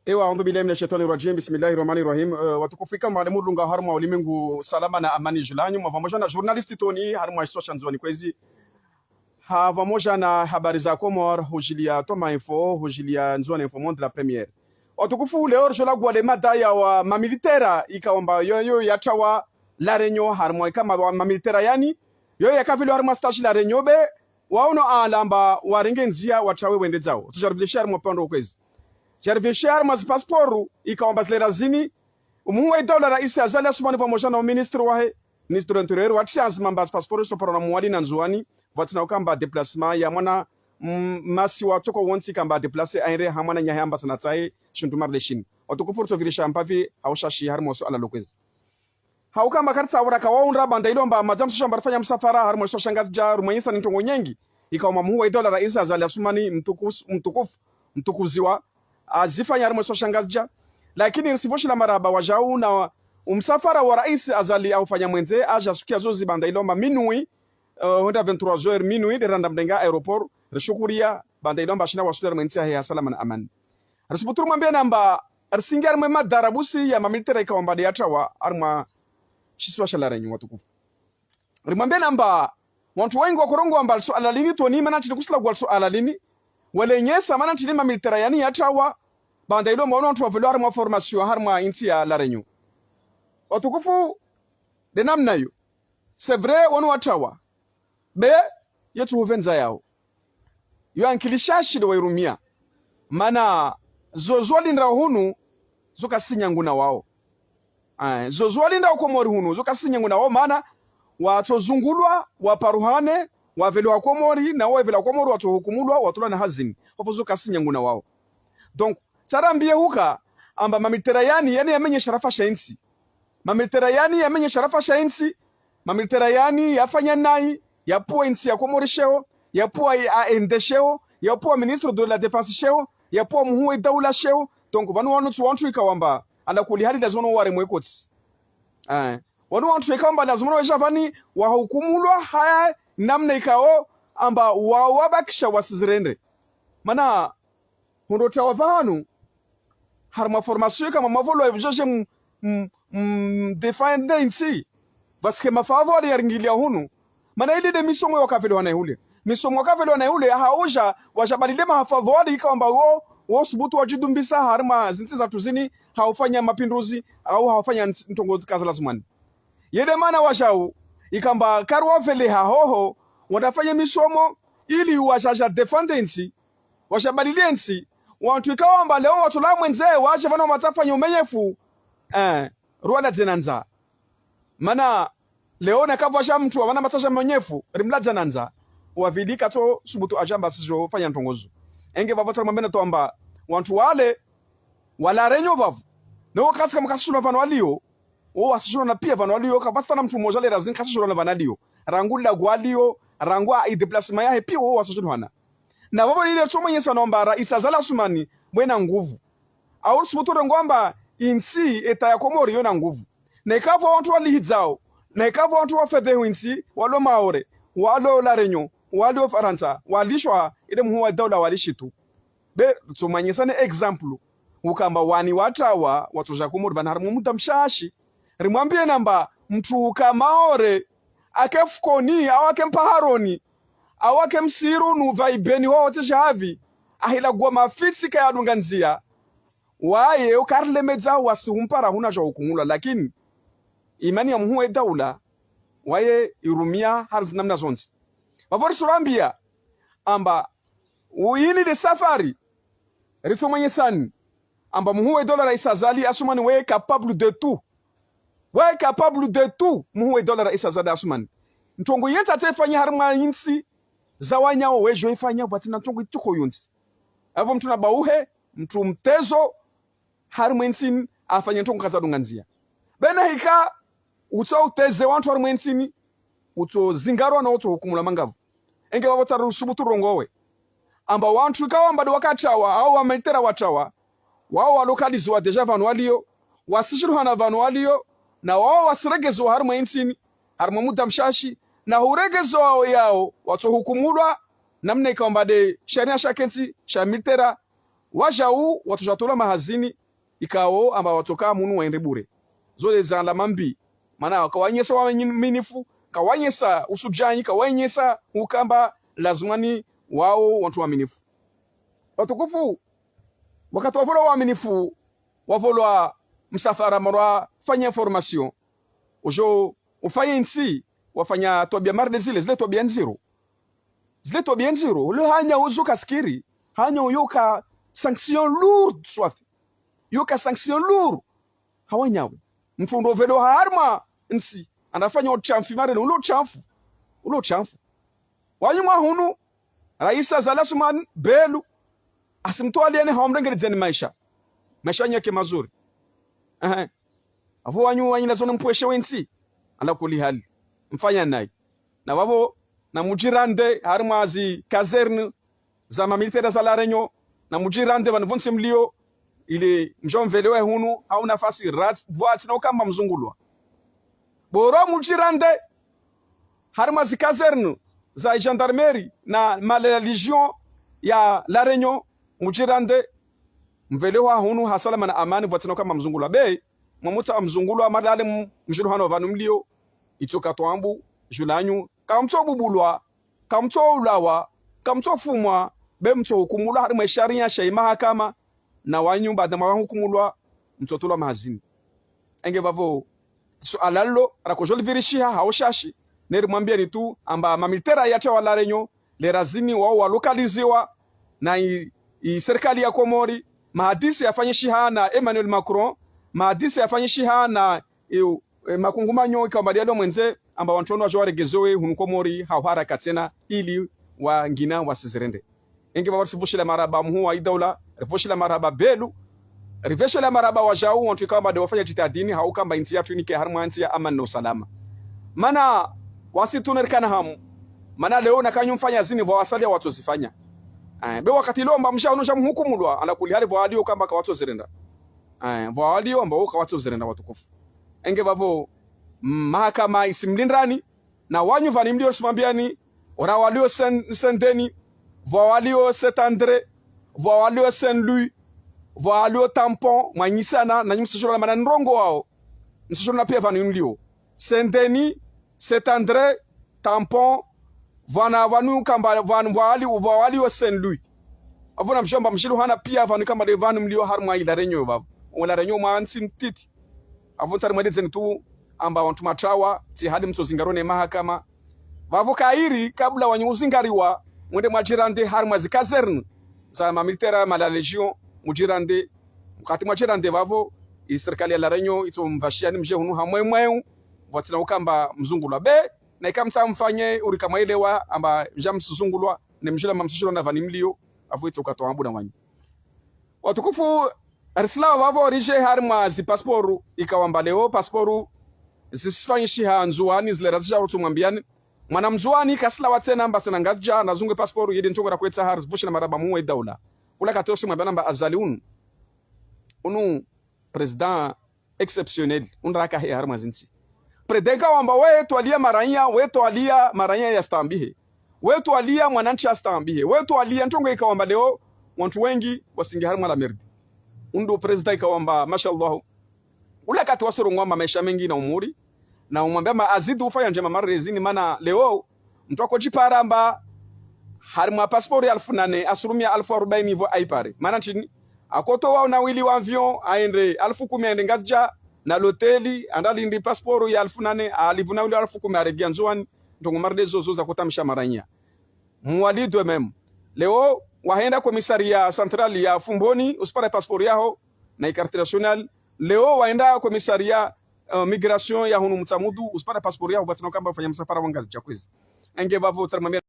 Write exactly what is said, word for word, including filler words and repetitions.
Ewa, audhu billahi mina shaitani rajim, bismillahi rahmani rahim. Eh, watukufu, ika mba nde murunga harumwa ulimengu, salama na amani dju lanyu, mwa pvamoja na journaliste Tony harumwa shisiwa sha Ndzuwani Kwezi. Ha pvamoja na habari za Comores, hujiliya Toma Info, hujiliya Ndzuwani Info Monde, La Première. Watukufu, leo ridjo lagua le mada ya wa mamilitaire, ikao amba yoyo yatrawa La Réunion, harumwa ika amba wa mamilitaire yani, yoyo yakapvilo harumwa stage La Réunion be, waono alamba warenge ndzia watrawe wende dzao. Ridjo réfléchir harumwa upande wa Kwezi. Ridjo réfléchir harumwa zi passeport, ikao amba zile razini, umuhuu wa idaula raisi Azali Assoumani pvamoja na uministre wahe, ministre de l'intérieur, watsi anzima amba zi passeport zitsoparwa na Mwali na Ndzuwani, pvatsina uka amba déplacement ya mwana, mm, masiwa toko wontsi ika amba déplacé aende ha mwananyahe amba sana tsahe shintru marleshini. Watukufu, ritsovirisha mbapvi ha ushashi harumwa suala lo Kwezi. Ha uka amba karitsaha wara ka waundra, baanda ilo amba madzamu sisho amba rifanya msafara harumwa shisiwa sha Ngazidja, rumwanyisa ni ntrongo nyengi ikao amba muhuu wa idaula raisi Azali Assoumani mtukus-, mtukufu, mtukuziwa, azifanya harumwa shisiwa sha Ngazidja. Lakini risipvoshila marahaba wajau na umsafara wa raisi Azali aufanya mwendze, aja suku ya zuzi baanda ilo amba minuit, eh, hwenda vingt-trois heures minuit, de randa mrenga aéroport, rishukuriya, baanda ilo amba ashina wasuli harumwa entsi yahe ha salama na amani. Risubutu rimwambiye namba, risingia harumwa madhara busi ya mamilitaire ikao amba de yatrawa harumwa shisiwa sha La Réunion, watukufu. Rimwambiye namba, wantru wengi wakorongoa amba lisuala lini Tony, mana ntrini kusilagua lisuala lini, walenyesa mana ntrini mamilitaire yani yatrawa, baanda ilo amba wanu wantru wapvelo harumwa formation harumwa entsi ya La Réunion. Watukufu, de namna iyo. C'est vrai, wanu watrawa. Be, yetsu hupvendza yao. Yo ankili shashi de wairumia. Mana, zo, zo walindrao hunu, zo kazisi nyangu na wao. Eh, zo, zo walindrao Komori hunu, zo kazisi nyangu na wao, mana, watsozungulwa, waparuhane, wapvelewa Komori, na wapvelewa Komori, watsohukumulwa, watolwa na hazini. Wapvo zo kazisi nyangu na wao. Donc, tsarambiye huka, amba mamilitaire yani, yani yamenye sharafa sha entsi. Mamilitaire yani yamenye sharafa sha entsi, mamilitaire yani yafanya nayi, yapvuwa entsi ya Komori sheo, yapvuwa A N D sheo, yapvuwa ministre de la défense sheo, yapvuwa muhuu wa idaula sheo. Donc, pvanu wanu tsi wantru ikao amba, ala kulli hali lazima wanu waremwe kotsi. Eh, wanu wantru ikao amba lazima wanu weja pvani wahukumulwa haya namna ikao amba wa-, wabakisha wasizirendre. Mana, hundro trawa pvahanu, harumwa formation kama mavolo ya vijoje m-, m-, m-, défendre entsi. Parce que mafadhwali yaringiliya hunu. Mana ile de misomo wakapvelewa nayi hule. Misomo wakapvelewa nayi hule, hauja, waja balile mahafadhwali ikao amba wo, wo subutu wajidumbisa harumwa zintsi zatru zini, haufanya mapinduzi, au haufanya nt-, ntrongo zikaza lazimani. Yede mana wajau, ikao amba kari wapveleha hoho, wandafanye misomo, ili wajaja défendre entsi, waja balile entsi, wantru ikao amba leo watolwa mwendze, waje pvanu watsafanya umenyefu, eh, ruwaladze na ndza. Mana, leo na kapvwaja mntru, apvana matsaja umenyefu, rimladza na ndza. Wapvili katso subutu aja amba asijofanya ntrongo zo. Enge pvapvo tsarimwambiye na to amba, wantru wale, wala renyo pvapvo. Newo kazisi kama kasishilwa pvanu waliyo, wo wasishilwa na piya pvanu waliyo, kapvatsi na mntru mmoja le razini kasishilwa na pvanu waliyo. Rangu lagwa liyo, rangu a i déplacement yahe piya wo wasishilwa hana. Na pvapvo ile tsomanyisa no amba raisi Azali Assoumani, mwena nguvu. Au risubutu rengo amba, entsi eta ya Komori yona nguvu. Na ikapvo wantru walihidzao, na ikapvo wantru wafedhehu entsi, walo Maore, walo La Réunion, walo Farantsa, walishwa, ile muhuu wa idaula walishi tu. Be, tsomanyisa ne exemple. Uka amba wani watrawa, watsoja Komori pvanu harumwa muda mshashi. Rimwambiye namba, mntru uka Maore, ake Mfukoni, au ake Mpaharoni, au ake Msiruni, pvaibeni wao tsi shahavi, ahilagua mafitsi kayadunga ndzia. Waye, ukarilemedza, wasi umpara huna ja hukumulwa, lakini, imani ya muhuu wa idaula, waye irumia hari zinamna zontsi. Pvapvo risurambiya, amba, uyini de safari, ritsomanyisani, amba muhuu wa idaula raisi Azali Assoumani we capable de tout. We capable de tout, muhuu wa idaula raisi Azali Assoumani. Ntrongo yetsi atsaifanya harumwa entsi za wanyao wejo ifanya, pvatsina ntrongo itsuko yontsi. Apvo mntru na bauhe, mntru mtezo, harumwa entsi ni, afanye ntrongo kazadunga ndzia. Be na hika, utso uteze wantru harumwa entsi ni, utso zingarwa na utso hukumulwa mangapvo. Enge pvapvo tsarisubutu rongowe. Amba wantru ikao amba de wakatrawa, au wamilitaire watrawa, wao walokaliziwa déjà pvanu waliyo, wasishilwa hana pvanu waliyo, na wao wasiregezwa harumwa entsi ni, harumwa muda mshashi, na huregezwa yao, watso hukumulwa, namna ikao amba de sharia sha kentsi, sha militaire, Wajau watsoja tolwa mahazini, ikao amba watsoka munu waende bure. Zo nde zalama mbi. Mana kawanyesa uaminifu, kawanyesa usudjani, kawanyesa ukamba lazima ni wao wantru waaminifu. Watukufu, wakati wavolwa waaminifu, wavolwa msafara mara wafanya formation. Ujo ufanye ntsi, wafanya twabia marde zile, zile twabia ndziro. Zile twabia ndziro, ule hanya uzo kasikiri, hanya uyoka sanction lourde swafi. Yoka sanction lourde. Hawanyawe. Mtru ndo velo harumwa ntsi. Anafanya utshamfu, mare ule utshamfu. Ule utshamfu. Wanyu mwa hunu, Raisi Azali Assoumani, Belou, asimtwaliane hawamrengeredzeni maesha. Maesha yanyu yake mazuri. Ehe. Apvo wanyu, wanyu nazo ne mpweshe wentsi. Ala kulli hali. Mfanya nayi. Na vavo, na mujirande, harumwa zi caserne, za mamilitaire za La Réunion, na mujirande vanu vontsi mlio, ili mjo mvelewe hunu, hau nafasi, rat-, vwatsi na ukamba mzungulwa. Bora mujirande, harumwa zi caserne za gendarmerie na ma la Légion ya La Réunion, mujirande, mvelewa hunu ha salama na amani, vwatsi na ukamba mzungulwa. Be, mwamutsa mzungulwa, madale m-, mjulu hano vanu mlio, itsoka twaabu, julanyu, kamtso bubulwa, kamtso ulawa, kamtso fumwa, be mtso hukumulwa harumwa isharia sha imahakama, na wanyu baada mwa hukumulwa, mtso tolwa mahazini. Enge vavo, suala lilo, rakojo livirishiha, hau shashi, neri mwambiani tu, amba mamilitaire ya taifa La Réunion, le razini wao walokaliziwa, na i, i serikali ya Komori, mahadisi yafanyishiha na Emmanuel Macron, mahadisi yafanyishiha na, e, e, makungumanyo ikao amba yalo mwendze, amba wantru wanu wajo waregezewe hunu Komori ha uharaka tsena ili wangina wasizirende. Enge vavo risivoshela marahaba muhuu wa idaula, rivoshela marahaba Belou, rivoshela marahaba wajau, wantru ikao amba wafanya jitihadi ini, hau kamba intsi yatru inike harumwa intsi ya amani na usalama. Mana, wasi tu nerikana hamu. Mana leo nakanyu mfanya zini vwa wasalia watsozifanya. Eh, be wakati leo amba msha uno sha mhukumulwa, ala kulli hali vwa walio kamba kawatsozirenda. Eh, vwa walio amba uka watsozirenda watukufu. Enge vavo, mm, mahakama isimlindrani, na wanyu vani mlio simwambiani, ora walio Saint-, Saint-Denis, vwa walio Saint-André, vwa walio Saint-Louis, vwa walio Tampon, mwanyisana, na nyi msijolana mana ndrongo wao. Msijolana pia vani mlio. Saint-Denis, Saint-André, Tampon, vwana vanu kamba vanu vwa wali, vwa walio Saint-Louis. Apvo na mjomba mjilu hana pia vanu kamba de vanu mlio harumwa i La Réunion vavo. O La Réunion mwa ntsi ntiti. Apvo ntsari mweledzeni tu amba wantru matrawa, tsi hali mtsozingarwa ne mahakama. Vavo kairi, kabla wanyu uzingariwa, mwende mwajirande harumwa zi caserne za mamilitaire ma la Légion, mujirande, wakati mwajirande vavo, i serikali ya La Réunion, itso mvashiani mje hunu hamwe mweu, vwatsina ukamba mzungulwa be, na ika mtsa mfanye, urika mwaelewa, amba mja msizungulwa, ne mjula mamsijulana vani mlio, apvo itso katwa abu na wanyu. Watukufu, risilawa vavo rije harumwa zi passeport, ikao amba leo passeport zisifanyishiha Ndzuwani, zile razija rutsu mwambiani. Mwana Mndzuwani kasilawa tsena amba sena Ngazidja, na zunge passeport yedi ntrongo rakwetsa hari, zivoshela marahaba muhuu wa idaula. Ula katiosi mwambiana amba Azali unu. Unu président exceptionnel, unu raka he harumwa zintsi. Président ikao amba we twalia maranya, we twalia maranya yastambihe. We twalia mwanantsi yastambihe. We twalia ntrongo ikao amba leo, wantru wengi wasingi harumwa la merde. Unu ndo président ikao amba, mashallah. Ula kati wasirongoa amba maesha mengi na umuri, na umwambia amba azidi ufanya ndjema marezini, mana leo, mtru akojipara amba, harumwa passeport ya alfu nane, asurumia alfu arubaini vo aipare. Mana ntsini, akotowa unawili wa avion, aende alfu kumi aende Ngazidja, na loteli, anda lindi passeport ya alfu nane, alivuna uli alfu kumi aregia Ndzuwani, ntrongo marde zozo za kutamisha maranya. Mwali de même. Leo, wahenda commissariat central ya Fomboni, usipara passeport yaho, na i carte nationale. Leo, wahenda commissariat, euh, migration ya hunu Mutsamudu, usipara passeport yaho, vwatsina ukamba ufanya msafara wa Ngazidja kwezi. Enge vavo, tsari mwambia